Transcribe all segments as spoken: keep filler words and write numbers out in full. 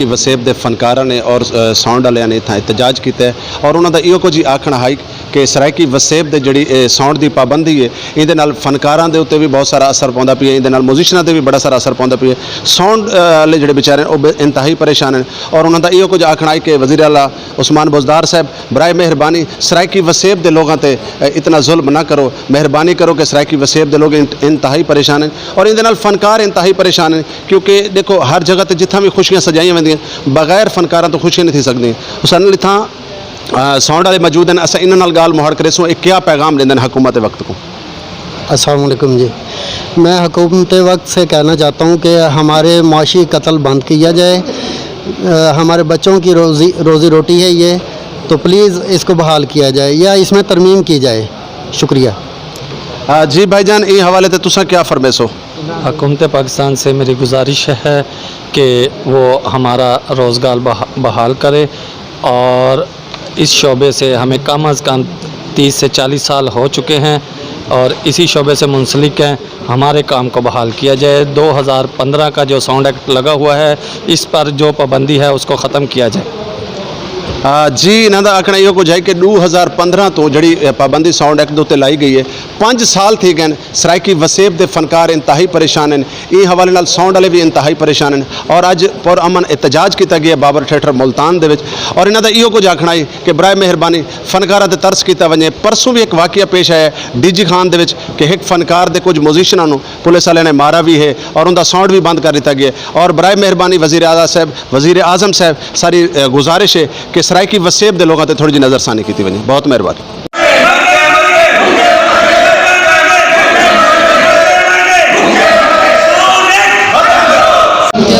وسیب دے فنکاراں نے اور ساؤنڈ آلیاں نے اتھاں احتجاج کیتا ہے اور انہاں دا ایہو کجھ ہی آکھݨا ہئی کہ سرائیکی وسیب دے جیڑھی ساؤنڈ دی پابندی ہے ایندے نال فنکاراں دے اتے وی بہت سارا اثر پوندا پیا ہے، ایندے نال میوزیشناں تے وی بڑا سارا اثر پوندا پیا ہے۔ ساؤنڈ آلے جیڑھے بیچارے ہن او انتہائی پریشان ہن اور انہاں دا ایہو کجھ آکھݨا ہئی کہ وزیر اعلیٰ عثمان بزدار صاحب، برائے مہربانی سرائیکی وسیب دے لوگاں تے اتنا ظلم نہ کرو، مہربانی کرو کہ سرائیکی وسیب دے لوگ انتہائی پریشان ہن اور ایندے نال فنکار انتہائی پریشان ہن۔ کیونکہ ݙیکھو ہر جگہ تے جتھاں وی خوشیاں سجائیاں ویندیاں، بغیر فنکاراں توں خوشیاں نی تھی سڳدیاں۔ اساݙے نال اتھاں ساؤنڈ آلے موجود ہن، اساں انہاں نال ڳالھ مہاڑ کریسوں اے کیا پیغام ݙیندن حکومت وقت کوں۔ السلام علیکم جی، میں حکومت وقت سے کہنا چاہتا ہوں کہ ہمارے معاشی قتل بند کیا جائے، ہمارے بچوں کی روزی روزی روٹی ہے یہ، تو پلیز اس کو بحال کیا جائے یا اس میں ترمیم کی جائے۔ شکریہ۔ جی بھائی جان، ایں حوالے تے تساں کیا فرمیسو؟ حکومت پاکستان سے میری گزارش ہے کہ وہ ہمارا روزگار بحال کرے اور اس شعبے سے ہمیں کم از کم تیس سے چالیس سال ہو چکے ہیں اور اسی شعبے سے منسلک ہیں۔ ہمارے کام کو بحال کیا جائے، دو ہزار پندرہ کا جو ساؤنڈ ایکٹ لگا ہوا ہے اس پر جو پابندی ہے اس کو ختم کیا جائے۔ جی انہاں دا آکھنا ایہو کجھ ہے کہ ݙو ہزار پندرہ توں جیڑھی پابندی ساؤنڈ ایکٹ دے اتے لائی گئی ہے، پنج سال تھی ڳئے ہن، سرائیکی وسیب دے فنکار انتہائی پریشان ہن، ایں حوالے نال ساؤنڈ آلے وی انتہائی پریشان ہن اور اڄ پر امن احتجاج کیتا ڳیا بابر تھیٹر ملتان دے وچ اور انہاں دا ایہو کجھ آکھنا ہے کہ برائے مہربانی فنکاراں تے ترس کیتا ونڄے۔ پرسوں وی ہک واقعہ پیش آیا ہے ڈی جی خان دے وچ کہ ہک فنکار دے کجھ میوزیشناں نوں پولیس آلیاں نے مارا وی ہے اور اوندا ساؤنڈ وی بند کر ݙتا ڳیا اور برائے مہربانی وزیر اعلیٰ صاحب، وزیر اعظم صاحب ساری گزارش ہے کہ سرائیکی وسیب دے لوگاں تے تھوڑی جی نظر ثانی کیتی ونڄے۔ بہت مہربانی۔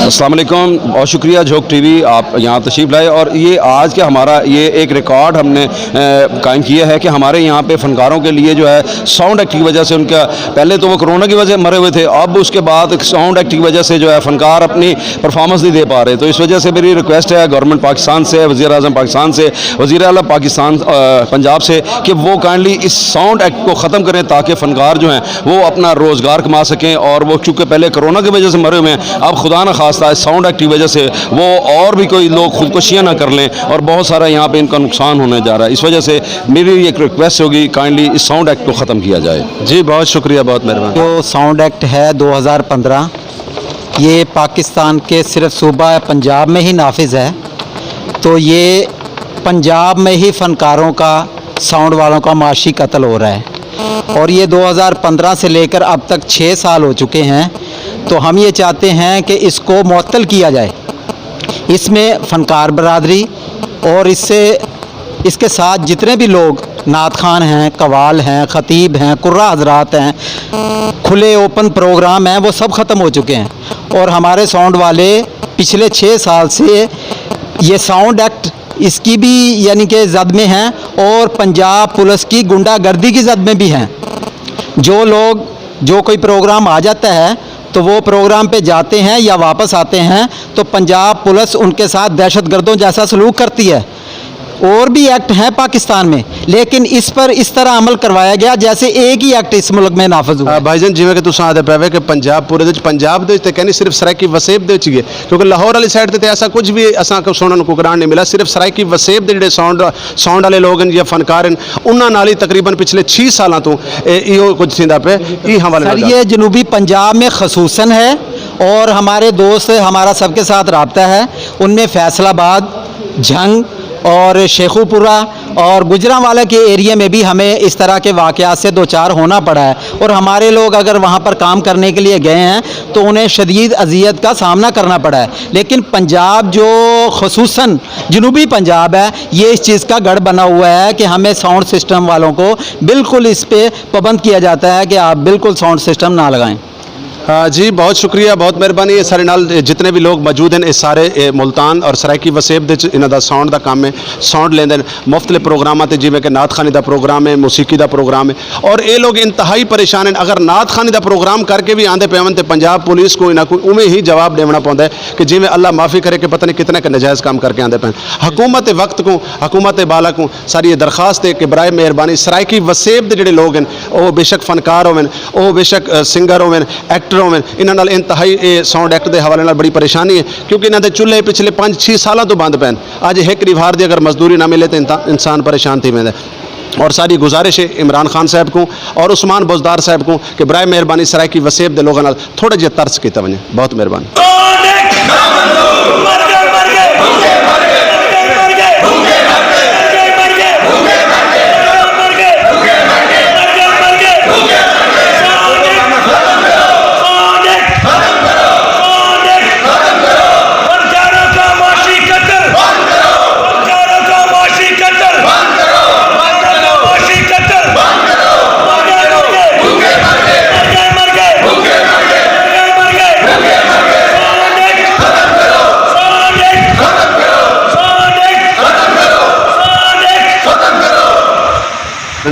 السلام علیکم، بہت شکریہ جھوک ٹی وی، آپ یہاں تشریف لائے اور یہ آج کا ہمارا یہ ایک ریکارڈ ہم نے قائم کیا ہے کہ ہمارے یہاں پہ فنکاروں کے لیے جو ہے ساؤنڈ ایکٹ کی وجہ سے ان کا، پہلے تو وہ کرونا کی وجہ سے مرے ہوئے تھے، اب اس کے بعد ساؤنڈ ایکٹ کی وجہ سے جو ہے فنکار اپنی پرفارمنس نہیں دے پا رہے۔ تو اس وجہ سے میری ریکویسٹ ہے گورنمنٹ پاکستان سے، وزیر اعظم پاکستان سے، وزیر اعلیٰ پاکستان پنجاب سے کہ وہ کائنڈلی اس ساؤنڈ ایکٹ کو ختم کریں تاکہ فنکار جو ہیں وہ اپنا روزگار کما سکیں اور وہ چونکہ پہلے کرونا کی وجہ سے مرے ہوئے ہیں، اب خدا نخواستہ اس ساؤنڈ ایکٹ کی وجہ سے وہ اور بھی کوئی لوگ خودکشیاں نہ کر لیں اور بہت سارا یہاں پہ ان کا نقصان ہونے جا رہا ہے۔ اس وجہ سے میری ایک ریکویسٹ ہوگی، کائنڈلی اس ساؤنڈ ایکٹ کو ختم کیا جائے۔ جی بہت شکریہ، بہت مہربانی۔ جو ساؤنڈ ایکٹ ہے دو ہزار پندرہ، یہ پاکستان کے صرف صوبہ پنجاب میں ہی نافذ ہے، تو یہ پنجاب میں ہی فنکاروں کا ساؤنڈ والوں کا معاشی قتل ہو رہا ہے اور یہ دو ہزار پندرہ سے لے کر اب تک چھ سال ہو چکے ہیں، تو ہم یہ چاہتے ہیں کہ اس کو معطل کیا جائے۔ اس میں فنکار برادری اور اس سے اس کے ساتھ جتنے بھی لوگ نعت خوان ہیں، قوال ہیں، خطیب ہیں، قراء حضرات ہیں، کھلے اوپن پروگرام ہیں، وہ سب ختم ہو چکے ہیں اور ہمارے ساؤنڈ والے پچھلے چھ سال سے یہ ساؤنڈ ایکٹ اس کی بھی یعنی کہ زد میں ہیں اور پنجاب پولیس کی غنڈہ گردی کی زد میں بھی ہیں۔ جو لوگ جو کوئی پروگرام آ جاتا ہے تو وہ پروگرام پہ جاتے ہیں یا واپس آتے ہیں تو پنجاب پولیس ان کے ساتھ دہشت گردوں جیسا سلوک کرتی ہے۔ اور بھی ایکٹ ہیں پاکستان میں، لیکن اس پر اس طرح عمل کروایا گیا جیسے ایک ہی ایکٹ اس ملک میں نافذ ہوا ہے۔ بھائی جان، جیویں کہ تساں آہدے پئے وے کہ پنجاب پورے دے وچ، پنجاب دے وچ تے کینی، صرف سرائیکی وسیب دے وچ ہی ہے، کیونکہ لاہور والی سائیڈ تے تے ایسا کچھ بھی اساں کوں سنݨ کوں کراݨ نہیں ملا۔ صرف سرائیکی وسیب دے جیڑھے ساؤنڈ ساؤنڈ والے لوگ ہن یا فنکار ہن، انہاں نال ہی تقریباً پچھلے چھی سالاں توں ایہو کجھ تھیندا پئے۔ ایں حوالے نال یہ جنوبی پنجاب میں خصوصاً ہے اور ہمارے دوست، ہمارا سب کے ساتھ رابطہ ہے، ان میں فیصل آباد، جھنگ اور شیخو پورہ اور گجرانوالہ کے ایریے میں بھی ہمیں اس طرح کے واقعات سے دوچار ہونا پڑا ہے اور ہمارے لوگ اگر وہاں پر کام کرنے کے لیے گئے ہیں تو انہیں شدید اذیت کا سامنا کرنا پڑا ہے، لیکن پنجاب جو خصوصاً جنوبی پنجاب ہے، یہ اس چیز کا گڑھ بنا ہوا ہے کہ ہمیں ساؤنڈ سسٹم والوں کو بالکل اس پہ پابند کیا جاتا ہے کہ آپ بالکل ساؤنڈ سسٹم نہ لگائیں۔ جی بہت شکریہ، بہت مہربانی۔ اے سارے نال جتنے بھی لوگ موجود ہیں، اے سارے اے ملتان اور سرائیکی وسیب دے انہاں دا ساؤنڈ دا کام ہے، ساؤنڈ لیندے ہیں مختلف پروگراماں تے، جیویں کہ نعت خوانی دا پروگرام ہے، موسیقی دا پروگرام ہے، اور اے لوگ انتہائی پریشان ہیں۔ اگر نعت خوانی دا پروگرام کر کے بھی آندے پے ون تے پنجاب پولیس کو انہاں کو اوویں ہی جواب ݙیوݨا پوندا ہے کہ جیویں اللہ معافی کرے کہ پتہ نہیں کتنا کہ ناجائز کام کر کے آندے پے۔ حکومت وقت کو، حکومت بالا کو ساری یہ درخواست ہے کہ برائے مہربانی سرائیکی وسیب دے جڑے لوگ ہیں، او بے شک فنکار ہوون، او بے شک سنگر ہوون، ایکٹر ہوون، انہاں نال انتہائی اے ساؤنڈ ایکٹ دے حوالے نال بڑی پریشانی ہے، کیونکہ انہاں دے چولہے پچھلے پنج چھی سالاں توں بند پئن۔ اج ہک ݙینہوار دی اگر مزدوری نہ ملے تے انتا-، انسان پریشان تھی ویندا ہے۔ اور ساری گزارش ہے عمران خان صاحب کو اور عثمان بزدار صاحب کو کہ برائے مہربانی سرائیکی وسیب دے لوگوں نال تھوڑا جہا ترس کیتا ونجے۔ بہت مہربانی۔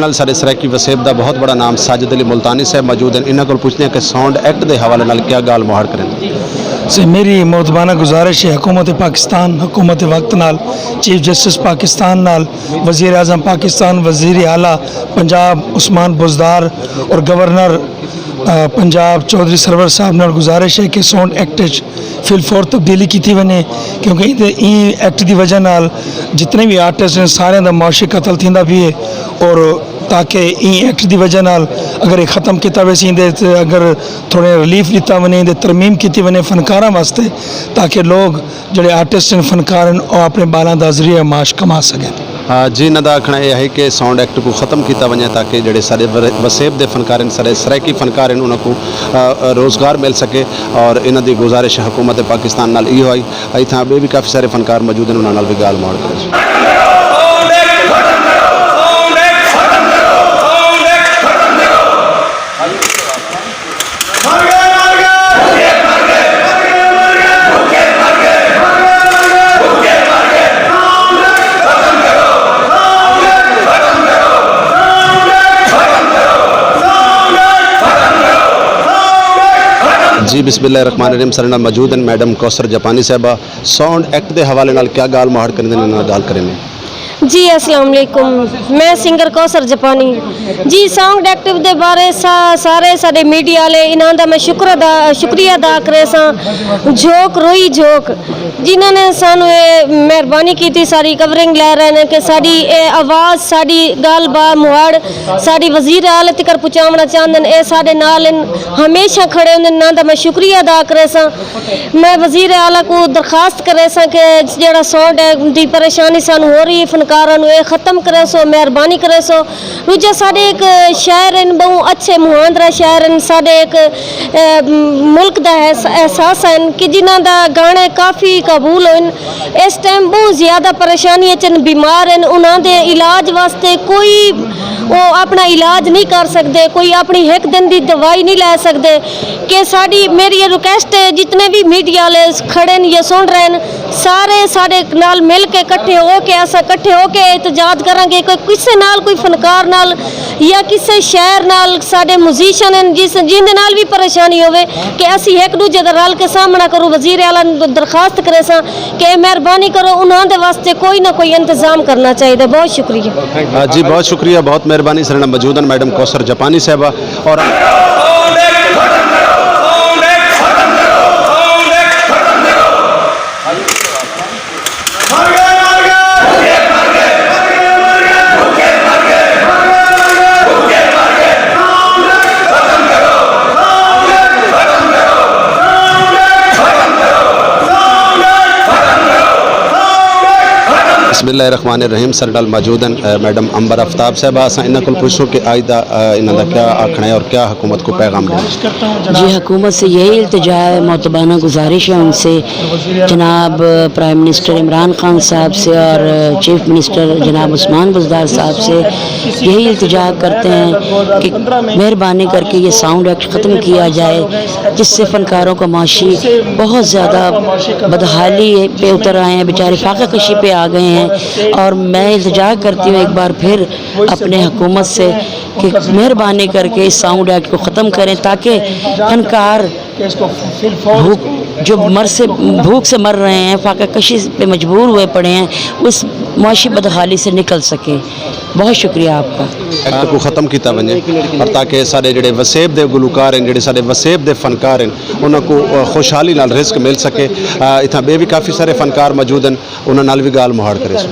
نال سارے سرائیکی وسیب دا بہت بڑا نام ساجد علی ملتانی صاحب موجود ہیں، انہاں کول پوچھتے ہیں کہ ساؤنڈ ایکٹ دے حوالے نال کیا گال مہاڑ کریں۔ سے میری محتبانہ گزارش ہے حکومت پاکستان، حکومت وقت نال، چیف جسٹس پاکستان نال، وزیر اعظم پاکستان، وزیر اعلیٰ پنجاب عثمان بزدار اور گورنر پنجاب چوہدری سرور صاحب نال گزارش ہے کہ ساؤنڈ ایکٹ اچ فی الفور تبدیلی کیتی ونجے، کیونکہ ایندے ایں ایکٹ دی وجہ نال جتنے بھی آرٹسٹ ہیں سارے دا معاشی قتل تھیندا پی ہے، اور تاکہ ایں ایکٹ دی وجہ نال اگر یہ ختم کیتا ویسی ایندے تے اگر تھوڑے ریلیف ڈتا ونجے، ایندے ترمیم کیتی ونجے فنکاراں واسطے، تاکہ لوگ جڑے آرٹسٹ ہیں فنکار ہیں وہ اپنے بالاں دا ذریعہ معاش کما سکیں۔ جی، انہاں دا آکھݨا اے ہئی کہ ساؤنڈ ایکٹ کوں ختم کیتا ونڄے تاکہ جیڑھے ساݙے وسیب دے فنکار ہن، ساݙے سرائیکی فنکار ہن، انہاں کوں روزگار مل سکے۔ اور انہاں دی گزارش حکومت پاکستان نال ایہو ہئی۔ اتھاں ٻئے وی کافی سارے فنکار موجود ہن، انہاں نال وی ڳالھ مہاڑ کریسوں۔ جی، بسم اللہ الرحمن الرحیم۔ ساݙے نال موجود ہیں میڈم کوثر جاپانی صاحبہ۔ ساؤنڈ ایکٹ دے حوالے نال کیا ڳالھ مہاڑ کریندے نے، انہاں نال ڳالھ کریندے۔ جی السلام علیکم، میں سنگر کوثر جاپانی۔ جی ساؤنڈ ایکٹ دے بارے سا سارے ساݙے میڈیا والے انہاں دا میں شکر ادا شکریہ ادا کریساں۔ جھوک روئی جھوک جنہاں نے سانوں اے مہربانی کیتی، ساری کورنگ لے رہے نے کہ ساݙی اے آواز ساݙی ڳالھ با مہاڑ ساݙی وزیر اعلی تکر پہنچاوݨا چاہندن۔ اے ساݙے نال ہن، ہمیشہ کھڑے ہوندن، انہاں دا میں شکریہ ادا کریساں۔ میں وزیر اعلی کوں درخواست کریساں کہ جیڑھا ساؤنڈ ہے دی پریشانی سانوں ہو رہی ہے فنکاراں نوں اے ختم کریسو، مہربانی کریسو۔ ݙوجھا ساݙے ہک شاعر ہن، ٻہوں اچھے مہاندرا شاعر ہن، ساݙے ہک ملک دا احساس ہن کہ جنہاں دا گانے کافی قبول ہوئن، اس ٹائم ٻہوں زیادہ پریشانی اچ ہن، بیمار ہن، انہاں دے علاج واسطے کوئی او اپݨا علاج نی کر سڳدے، کوئی اپݨی ہک دن دی دوائی نی لے سڳدے۔ کہ ساݙی میݙی اے ریکویسٹ ہے جتنے وی میڈیا آلے کھڑے ہن یا سݨ رہے ہن، سارے ساݙے نال مل کے کٹھے ہو کے اساں کٹھے ہو کے احتجاج کراں گے کہ کسے نال کوئی فنکار نال یا کسے شاعر نال ساݙے میوزیشن ہن جس جیندے نال وی پریشانی ہووے کہ اسی ہک ݙوجھے دا رل کے سامݨا کروں۔ وزیر اعلی نوں درخواست کریساں کہ اے مہربانی کرو انہاں دے واسطے کوئی نہ کوئی انتظام کرنا چاہیدا۔ بہت شکریہ۔ جی بہت شکریہ، بہت مہربانی۔ ساݙے نال موجود ہن میڈم کوثر جاپانی صاحبہ اور بسم اللہ الرحمن الرحیم۔ ساݙے نال موجود ہن میڈم عنبر آفتاب صاحبہ، اساں انہاں کول پچھسوں کہ اڄ دا انہاں دا کیا آکھݨا ہے اور کیا حکومت کوں پیغام ݙیندے؟ جی حکومت سے یہی التجا ہے، محتبانہ گزارش ہے ان سے، جناب پرائم منسٹر عمران خان صاحب سے اور چیف منسٹر جناب عثمان بزدار صاحب سے یہی التجا کرتے ہیں کہ مہربانی کر کے یہ ساؤنڈ ایکٹ ختم کیا جائے، جس سے فنکاروں کا معاشی بہت زیادہ بدحالی پہ اتر آئے ہیں، بیچارے فاقہ کشی پہ آ گئے ہیں۔ اور میں التجا کرتی ہوں ایک بار پھر اپنے حکومت سے کہ مہربانی کر کے اس ساؤنڈ ایکٹ کو ختم کریں تاکہ فنکار بھوک جو مر سے بھوک سے مر رہے ہیں، فاقہ کشی پہ مجبور ہوئے پڑے ہیں، اس معاشی بدحالی سے نکل سکیں۔ بہت شکریہ آپ کا۔ ایکٹ کو ختم کیتا ونجے اور تاکہ سارے جڑے وسیب دے گلوکار ہیں، جڑے سارے وسیب دے فنکار ہیں، انہاں کو خوشحالی نال رزق مل سکے۔ اتھاں بے بھی کافی سارے فنکار موجود ہیں، انہاں نال بھی گال مہاڑ کرے سو۔